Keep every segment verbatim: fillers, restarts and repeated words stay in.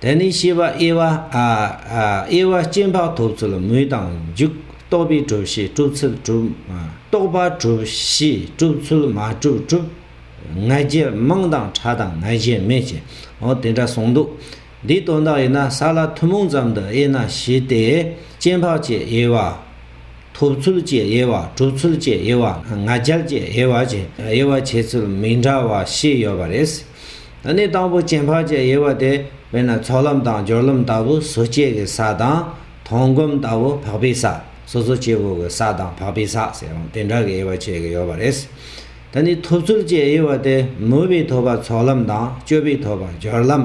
དེ་ནས་བྱིས་པ་དབྱེ་བ། ཨ་ཨ་དབྱེ་བ། སྐྱེ་འཕགས་ཐོབ་ཚུལ། མོས་དང་འཇུག་རྟོགས་པས་གྲུབ་བྱས་གྲུབ་ཚུལ་གྲུབ། ཨ་རྟོགས་པ་གྲུབ་བྱས་གྲུབ་ཚུལ་མ་གྲུབ་གྲུབ། ང་རྒྱལ་མང་དང་ཕྲ་དང་ང་རྒྱལ་མེད་ཅེས། འོ་དེ་འདྲ་གསུངས་འདུག་འདིའི་དོན་དག་ཡིན་ན་ས་ལ་ཐུན་མོང་ཙམ་དུ་དབྱེ་ན་བྱས་ཏེ། སྐྱེ་འཕགས་ཀྱི་དབྱེ་བ། ཐོབ་ཚུལ་གྱི་དབྱེ་བ། གྲུབ་ཚུལ་གྱི་དབྱེ་བ། ང་རྒྱལ་གྱི་དབྱེ་བ་བཅས་དབྱེ་བ་ཕྱེ་ཚུལ་མི་འདྲ་བ་བྱས་ཡོད་པ་རེད། ད་ནི་དང་པོ་སྐྱེ་འཕགས་ཀྱི་དབྱེ་བ་དེ། དཔེར་ན་ཚོགས་ལམ་དང་སྦྱོར་ལམ་ལྟ་བུ་སོ་སྐྱེ་གི་ས་དང་། མཐོང་སྒོམ་ལྟ་བུ་འཕགས་པའི་ས། སོ་སོ་སྐྱེ་བོ་གི་ས་དང་འཕགས་པའི་ས་ཟེར་ཡང་དེ་འདྲ་གི་དབྱེ་བ་ཕྱེ་གི་ཡོད་པ་རེད། ད་ནི་ཐོབ་ཚུལ་གྱི་དབྱེ་བ་དེ་མོས་པས་ཐོབ་པ་ཚོགས་ལམ་དང་། སྤྱོད་པས་ཐོབ་པ་སྦྱོར་ལམ།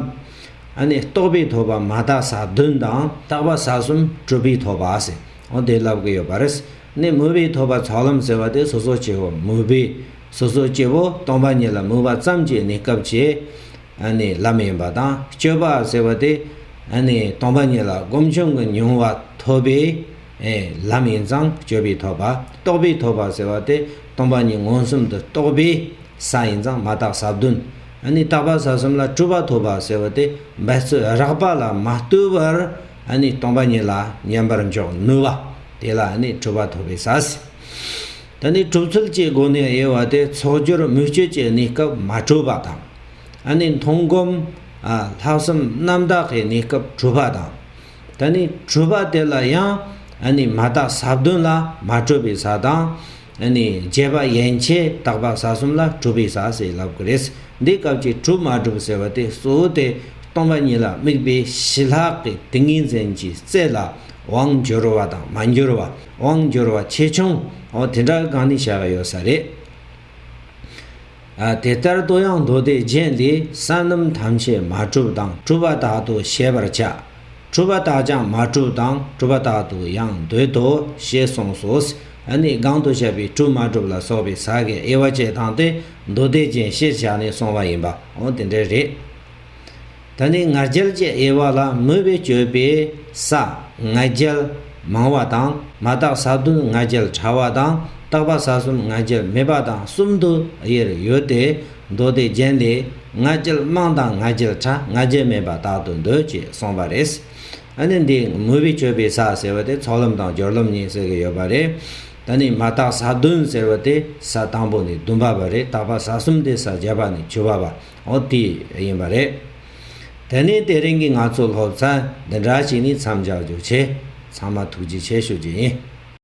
ཨ་ནི་རྟོགས་པས་ཐོབ་པ་མ་དག་ས་བདུན་དང་། རྟག་པ་ས་གསུམ་གྲུབ་པས་ཐོབ་པ་ཟེར། འོ་དེ་ལབ་གི་ཡོད་པ་རེད། ནི་མོས་པས་ཐོབ་པ་ཚོགས་ལམ་ཟེར་བ་དེ་སོ་སོ་སྐྱེ་བོ་མོས་པས། སོ་སོ་སྐྱེ་བོ་སྟོང་པ་ཉིད་ལ་མོས་པ་ཙམ་གྱི་གནས་སྐབས་ཀྱི་ཨ་ནི་ལམ་ཡིན་པ་དང་། སྤྱོད་པ་ཟེར་བ་དེ་ཨ་ནི་སྟོང་པ་ཉིད་ལ་སྒོམ་བྱུང་གི་མྱོང་བ་ཐོབ་པའི་ཨེ་ལམ་ཡིན་ཙང་སྤྱོད་པས་ཐོབ་པ། རྟོགས་པས་ཐོབ་པ་ཟེར་བ་དེ་སྟོང་པ་ཉིད་མངོན་སུམ་དུ་རྟོགས་པའི་ས་ཡིན་ཙང་མ་དག་ས་བདུན། ཨ་ནི་རྟག་པ་ས་གསུམ་ལ་གྲུབ་པ་ཐོབ་པ་ཟེར་བ་དེ་འབད་རྩོལ་རགས་པ་ལ་མ་ལྟོས་པར་ཨ་ནི་སྟོང་པ་ཉིད་ལ་མཉམ་པར་འཇོག་ནུས་པ་དེ་ལ་ཨ་ནི་གྲུབ་པ་ཐོབ་པའི་ས་ཟེར། ད་ནི་གྲུབ་ཚུལ་གྱི་སྒོ་ནས་དབྱེ་བ་དེ་ཚོགས་སྦྱོར་མོས་སྤྱོད་ཀྱི་གནས་སྐབས་མ་གྲུབ་པ་དང་། ཨ་ནི་མཐོང་སྒོམ། ཨ་ལྷག་བསམ་རྣམ་དག་གི་གནས་སྐབས་གྲུབ་པ་དང་། ད་ནི་གྲུབ་པ་དེ་ལ་ཡང་ཨ་ནི་མ་དག་ས་བདུན་ལ་མ་གྲུབ་པའི་ས་དང་། ཨ་ནི་རྗེས་དཔག་ཡན་ཆད་རྟག་པ་ས་གསུམ་ལ་གྲུབ་པའི་ས་ཟེར་ལབ་ཀྱི་རེད། འདི་སྐབས་ཀྱི་གྲུབ་མ་གྲུབ་ཟེར་བ་དེ་གཙོ་བོ་དེ་སྟོང་པ་ཉིད་ལ་དམིགས་པའི་ཞི་ལྷག་གི་ཏིང་ངེ་འཛིན་གྱི་རྩལ་ལ་དབང་འབྱོར་བ་དང་མ་འབྱོར་བ། དབང་འབྱོར་བ་ཆེ་ཆུང་འོ་དེ་འདྲ་གང་ནས་བྱ་བ་ཡོད་ས་རེད། ཨ་དེ་ལྟར་དུ་ཡང་མདོ་སྡེ་རྒྱན་ལས། ས་རྣམས་ཐམས་ཅད་མ་གྲུབ་དང་། གྲུབ་པ་དག་ཏུ་བཤད་པར་བྱ། གྲུབ་པ་དག་ཀྱང་མ་གྲུབ་དང་། གྲུབ་པ་དག་ཏུ་ཡང་འདོད་དོ་ཞེས་གསུངས་སོ། ཨ་ནི་གོང་དུ་བཤད་པའི་གྲུབ་མ་གྲུབ་ལ་སོགས་པའི་ས་གི་དབྱེ་བ་བཅས་དང་དེ་མདོ་སྡེ་རྒྱན་ཞེས་བྱ་ནས་གསུངས་པ་ཡིན་པ་འོ་དེ་འདྲ་རེད། ད་ནི་ང་རྒྱལ་གྱི་དབྱེ་བ་ལ་མོས་པས་སྤྱོད་པའི་ས་ང་རྒྱལ་མང་བ་དང་། མ་དག་ས་བདུན་ང་རྒྱལ་ཕྲ་བ་དང་། རྟག་པ་ས་གསུམ་ང་རྒྱལ་མེད་པ་དང་གསུམ་དུ་དབྱེར་ཡོད་དེ། མདོ་སྡེ་རྒྱན་ལས། ང་རྒྱལ་མང་དང་ང་རྒྱལ་ཕྲ། ང་རྒྱལ་མེད་པ་དག་ཏུ་འདོད་ཅེས་གསུངས་པ་རེད། ཨ་ནི་འདི་མོས་པས་སྤྱོད་པའི་ས་ཟེར་བ་དེ་ཚོགས་ལམ་དང་སྦྱོར་ལམ་གཉིས་ཟེར་གྱི་ཡོད་པ་རེད། ད་ནི་མ་དག་ས་བདུན་ཟེར་བ་དེ་ས་དང་པོ་ནས་བདུན་པ་བར་རེད། རྟག་པ་ས་གསུམ་དེ་ས་བརྒྱད་པ་ནས་བཅུ་པ་བར་འོ་དེ་ཡིན་པ་རེད། དེ་ནས་དེ་རིང་གི་ང་ཚོའི་སློབ་ཚན་འདི་འདྲ་ཞིག་ནས་མཚམས་འཇོག་རྒྱུ་བྱེད། ཚང་མ་ཐུགས་རྗེ་ཆེ་ཞུ་རྒྱུ་ཡིན།